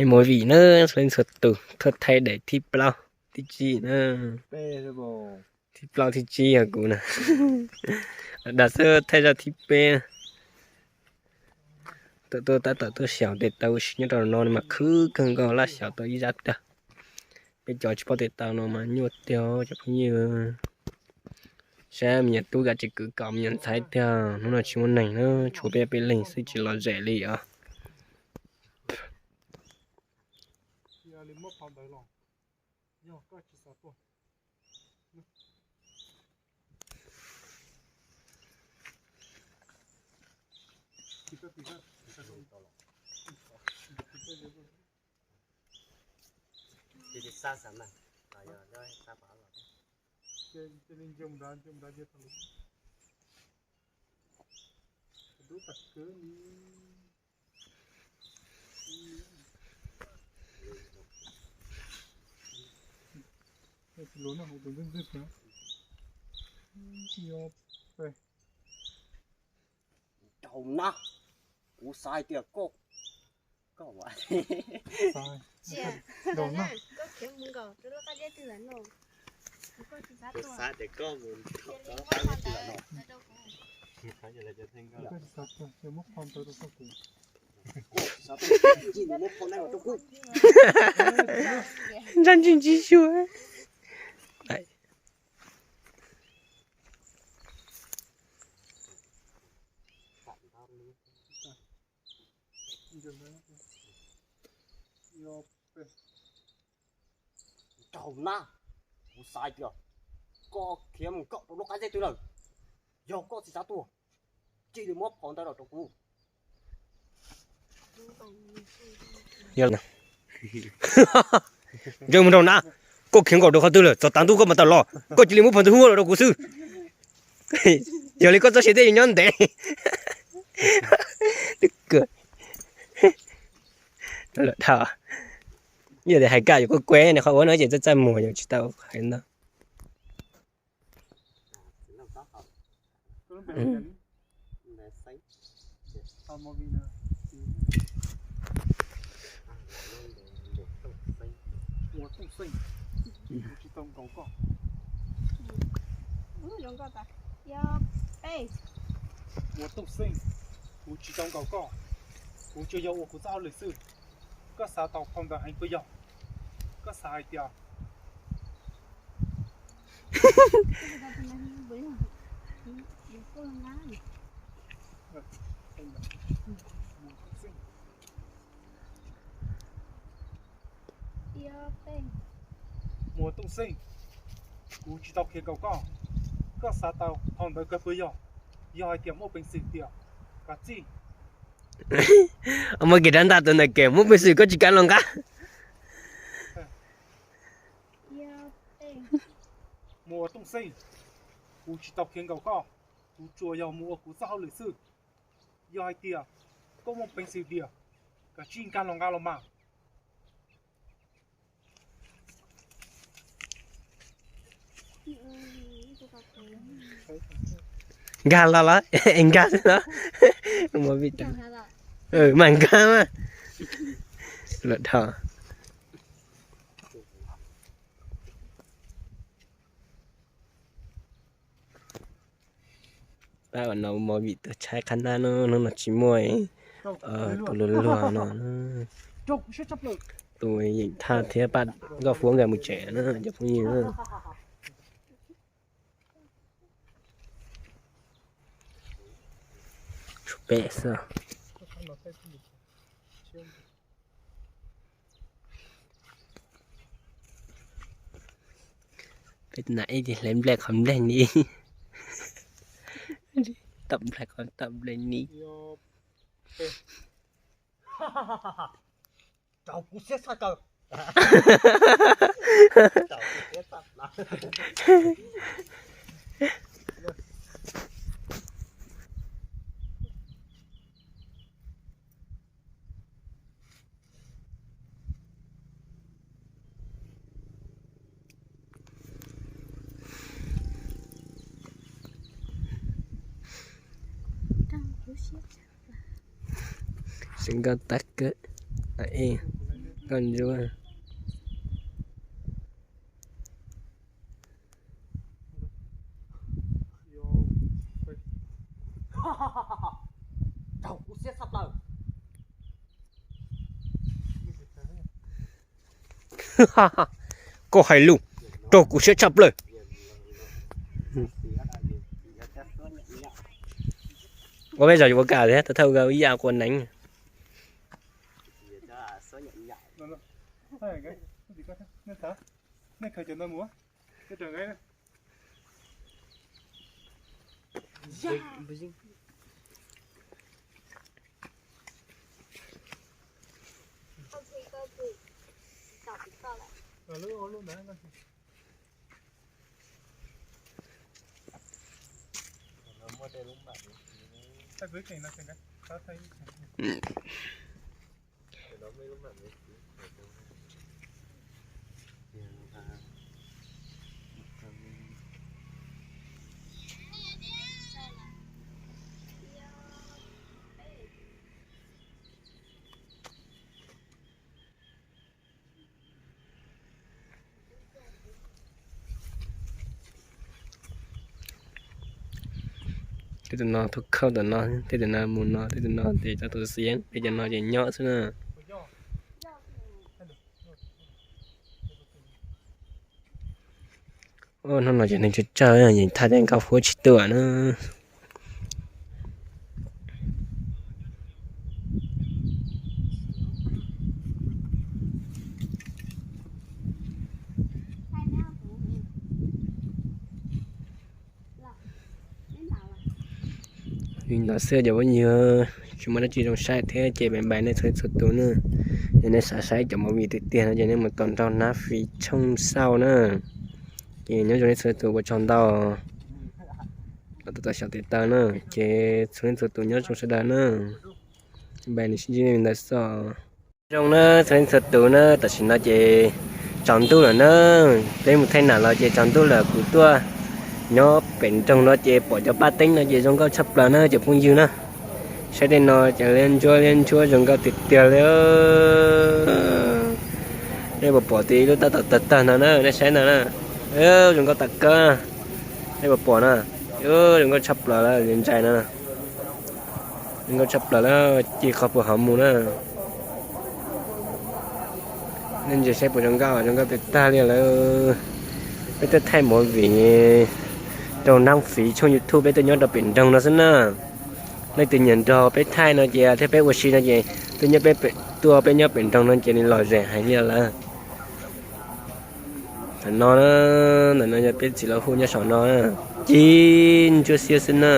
Movie na, txhua leej txhua tus, thawj thaij daim thib plaub thib tsib na. Thib plaub thib tsib yog kuv na. Dag xwb thaij zaj thib peb. Thaum tuaj tab tom tuaj xyaum tes taw ua si nyob rau no mas khwv kawg nkaus, laj xyaum tau ib zaj tag. Peb cov tsis paub tes taw no mas nyuaj tiag cov phooj ywg. Saib me nyuam tub kav tsis kwv kom me nyuam ntxhais tiag, hnub no tsis muaj neeg na, tshuav peb peb leeg xwb tsis lom zem li os. Nraug na, kuv xav hais tias koj, koj, kuv xav tias koj mus nrog koj, ntsaj ntsig ntsig xyuas. Nraug na, kuv xav hais tias koj khiav mus koj rau lub qab zeb twg lawm. Yog koj tsis xav tuag, cia li muab phau ntawv los rau kuv. Ntsia mus nraug na, koj khiav nkaum rau qhov twg lawm, txog tav ntuj koj mam tawm los, koj cia li muab phau ntawv hub los rau kuv xwb. Yog li koj txoj sia thiaj yuav nyob ntev. Twb kawg. Lawm dhau. Yog tias hais kaj yuav kuj kuv ne, qhov ua no ces txaj txaj muag yuav tsis tau hais ntau. Muas Tooj Xeej, kuv tsis tau nkaum koj, kuv tsuas yog ua kuv txoj hauj lwm xwb. Koj xav tau phau ntawv heev puas yog? Koj xav hais tias Muas Tooj Xeej, kuv tsis tau khiav nkaum koj, koj xav tau phau ntawv kawg puas yog? Yog hais tias muaj peev xwm tiag, kav tsij. Muaj kev rab ntaj tus ntawm kev muaj peev xwm koj tsis kav los nqa. Muas Tooj Xeej, kuv tsis tau khiav nkaum koj, kuv tsuas yog mus ua kuv txoj hauj lwm xwb. Yog hais tias koj muaj peev xwm tiag, kav tsij nkag los nqa los mas. Nkag los los, nkag xwb los. Mas nkag mas. Lawm dhau. Tab ua no movie tuaj tshaib qhab nab no, hnub no tsis muaj tus luag luag no. Tus yeem thaj thiab paj nkauj fuab nkawd mus tsev na cov phooj ywg. Tshuav peb xwb. Peb na ib hle nplej qhov nplej ni. Tom nplej qhov tom nplej ni. Rau kuv siab tshaj kawg. Seev nkauj tag kawg. Koj ntsuab. Koj hais lus, raug kuv siab tshaj plaws. Ua peb zog yuav ua kam thiab, tau thawj ua ib yam quas neev. Tej tus no thub khauj tom no, tej tus no mus no, tej tus no ces cov tus xiav, peb cov no ces nyob xwb na. Hnub no ces neeg tsawg tsawg, yeej thaj tej nkauj huab tsis tuaj na. Li ntawd xwb cov phooj ywg, tsis muaj dab tsi zoo saib thiab ces bye bye nej txhua leej txhua tus na. Yog nej xav saib cov movie tiag tiag no ces nej mus tos nrog Nab Fis tshooj sau na. Ces nyob zoo nej txhua leej txhua tus, ua tsaug ntau los tau xyaum tiv taw na. Ces txhua leej txhua tus nyob zoo sawv daws na. Bye, nws sib ntsib li ntawd xwb. Zoo na txhua leej txhua tus na, tam sim no ces tsaus ntuj lawm na. Peb mus thaij nam los ces tsaus ntuj lawm, kuv tuaj nyob pem nroog no ces pom cov paj teeb no ces zoo nkauj tshaj plaws na cov phooj ywg na. Saib tej no ces liab ntsuab liab ntsuab zoo nkauj tiag tiag li. Nej puas pom tias ib lub tab tom tawg tawg no na, nej saib ntawd na. Zoo nkauj tas kawg. Nej puas pom na? Zoo nkauj tshaj plaws li ntsaim no. Zoo nkauj tshaj plaws li, ci qhov puag hauv mus na. Nej ntsia saib puas zoo nkauj, zoo nkauj tiag tiag li lawm. Peb tuaj thaij movie rau Nab Fis tshooj YouTube, peb tuaj nyob rau pem nroog no xwb na. Leej twg nyiam nrog peb thaij no ces thiab peb ua si no ces tuaj nyob peb, tuaj peb nyob pem nroog no ces nws lom zem heev li lawm. Ntawm no, ntawm no yog peb txiv laus hu nyob saum no, ci ntsuab xiab xwb na.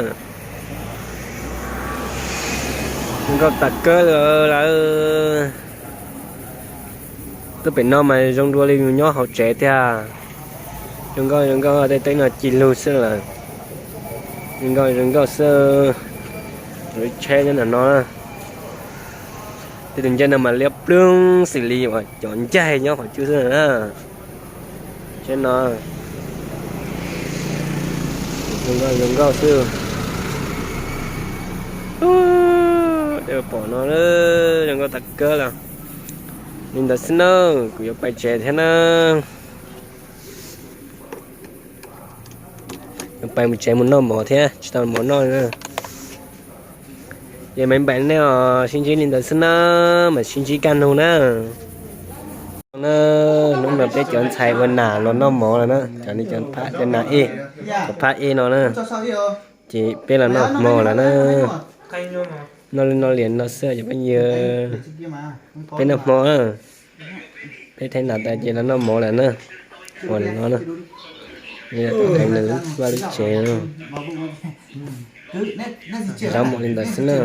Zoo nkauj tas kawg li lawm. Tuaj pem no mas zoo dua li yus nyob hauv tsev tiag. Zoo nkauj zoo nkauj, tej teeb no ci lug xwb lawm. Zoo nkauj zoo nkauj xwb. Lub tsheb nyob ntawm no. Tej tus ntses no mas liab ploog xws li uas cov ncaig nyob qhov cub xwb na. Tsheb no zoo nkauj zoo nkauj xwb. Pom no zoo nkauj tas kawg lawm. Li ntawd xwb na, kuv yuav pais tsev thiab na. Yuav pais mus tsev mus noj mov thiab, tsis tau mov noj na. Ces me npaim nej os, sib ntsib li ntawd xwb na, mam sib ntsib kaj ntug na. Na, hnub no peb cov ntxhais ua nam los noj mov lawm na, cov, cov phab, cov nam ej, cov phab ej no na. Ces peb los noj hmo lawm na. Noj li no liam no xwb cov phooj ywg, peb noj hmo na. Peb thaij nam tas ces los noj mov lawm na. Ua no na, vaj lub tsev, rau mus li ntawd xwb na.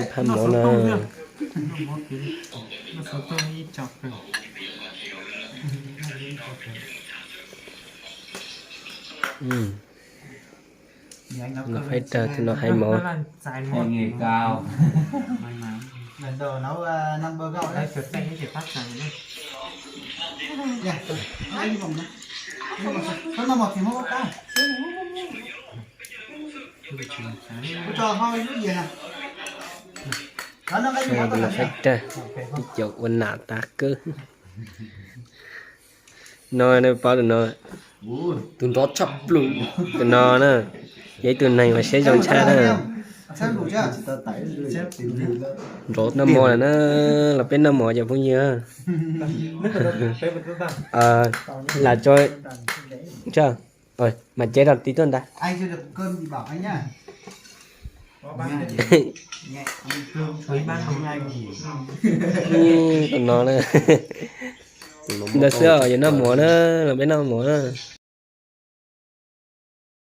Ib phab mov na. Faib rawg, tus no hais mov. Tus no faib rag, tib co ua nam tas kawg. No nej pom tus no, tus nrov tshaj plaws. Tus no na, yog ib tug neeg uas siab zoo tshaj na. Nrov noj mov lawm na, los peb noj mov cov phooj ywg. Lam tso, mas ceb rau tib tuaj ntag. Tus no na, ntawd xwb os, yuav noj mov na, los peb noj mov na.